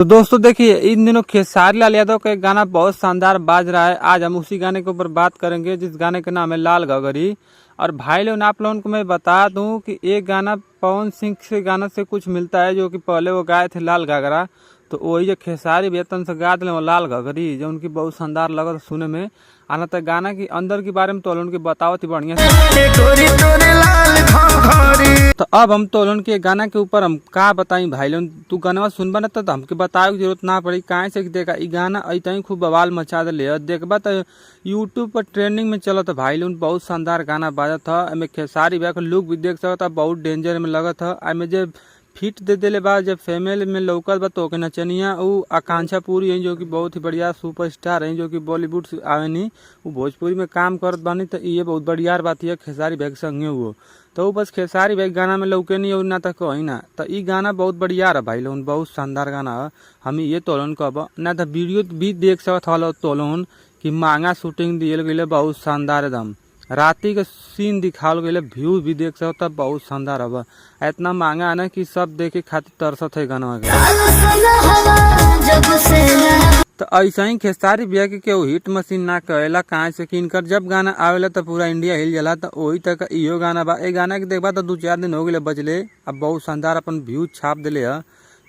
तो दोस्तों देखिए, इन दिनों खेसारी लाल यादव का एक गाना बहुत शानदार बाज रहा है। आज हम उसी गाने के ऊपर बात करेंगे जिस गाने का नाम है लाल घघरी। और भाई लोग, आप लोगों को मैं बता दूं कि ये गाना पवन सिंह से गाना से कुछ मिलता है, जो कि पहले वो गाए थे लाल घाघरा। तो वही जो खेसारी वेतन से गा दिले वो लाल घघरी, जो उनकी बहुत शानदार लगत सुने में आना। तो गाना की अंदर के बारे में तो उनकी बतावत ही बढ़िया से। गोरी तोरे लाल घघरी। तो अब हम तो के गाना के ऊपर हम का बताई भाई लोग, तू गाना सुनबा ना तो हमके बतावे के जरूरत ना पड़ी। काहे से कि देखा, ई गाना ऐतही खूब बवाल मचा दिले है। देखबा तो यूट्यूब पर ट्रेंडिंग में चलत है भाई लोग, बहुत शानदार गाना बाजत है। एमे खेसारी भैया के लुक भी देख सकत है, बहुत डेंजर में लगत है। एमे जे फिट दे देले बा, जब फैमिली में लौकत बा तो ओके नचनिया उ आकांक्षा पुरी है, जो कि बहुत ही बढ़िया सुपरस्टार है, जो कि बॉलीवुड से आवेनी, उ भोजपुरी में काम करत बानी। तो ये बहुत बढ़िया बात है खेसारी भैया के संगे वो तो उ बस खेसारी भैया के गाना में लौके नहीं और ना तो कहीं ना। तो ई गाना बहुत बढ़िया रहा भाई लोगन, बहुत शानदार गाना है। हम ये तोलन कहब ना तो वीडियो भी देख सकत हल तोलन कि महंगा शूटिंग दियल गइल, बहुत शानदार एकदम राती के सीन दिखावल गइल, व्यू भी देख सकत बहुत शानदार हवा। इतना महंगा है ना कि सब देखे खातिर तरसत है गाना के। जब से तो ऐसा ही खेसारी भैया के केहू हिट मशीन ना कहेला, काहे से कि इनकर जब गाना आवेला तो पूरा इंडिया हिल जाला। तो वही तक इहो गाना बा। ए गाना के देखबा तो 2-4 दिन हो गए बजले, अब बहुत शानदार अपन व्यू छाप दिले है।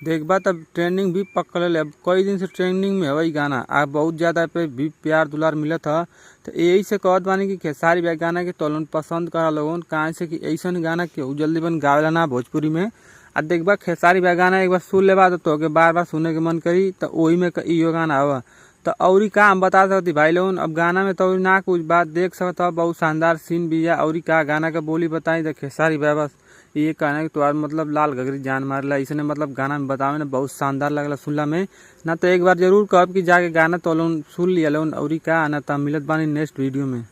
देखबा तब ट्रेंडिंग भी पकड़ ले, अब कई दिन से ट्रेंडिंग में है गाना, आ बहुत ज्यादा पे भी प्यार दुलार मिलत है। तो यही से कहत बानी कि खेसारी भैया गाना के तोलन पसंद करा लोगन, काहे से कि ऐसन गाना केहू जल्दी बन गावेला ना भोजपुरी में। आ देखबा खेसारी भैया गाना एक बार सुन लेबा तो तोके बार बार सुने के मन करी। तो वही में इहो गाना हवा। तो औरी का हम बता सकती भाई लोगन, अब गाना में तो ना कुछ बात देख सकत हो, बहुत शानदार सीन भी है। औरी का गाना का बोली बताई तो खेसारी भैया बस ये कहना कि तोहार मतलब लाल घघरी जान मारला, इसने मतलब गाना में बतावे ना बहुत शानदार लगला सुनला में ना। तो एक बार जरूर कहब कि जाके गाना तो लोगन सुन लिया लोगन। औरी का ना, तब मिलत बानी नेक्स्ट वीडियो में।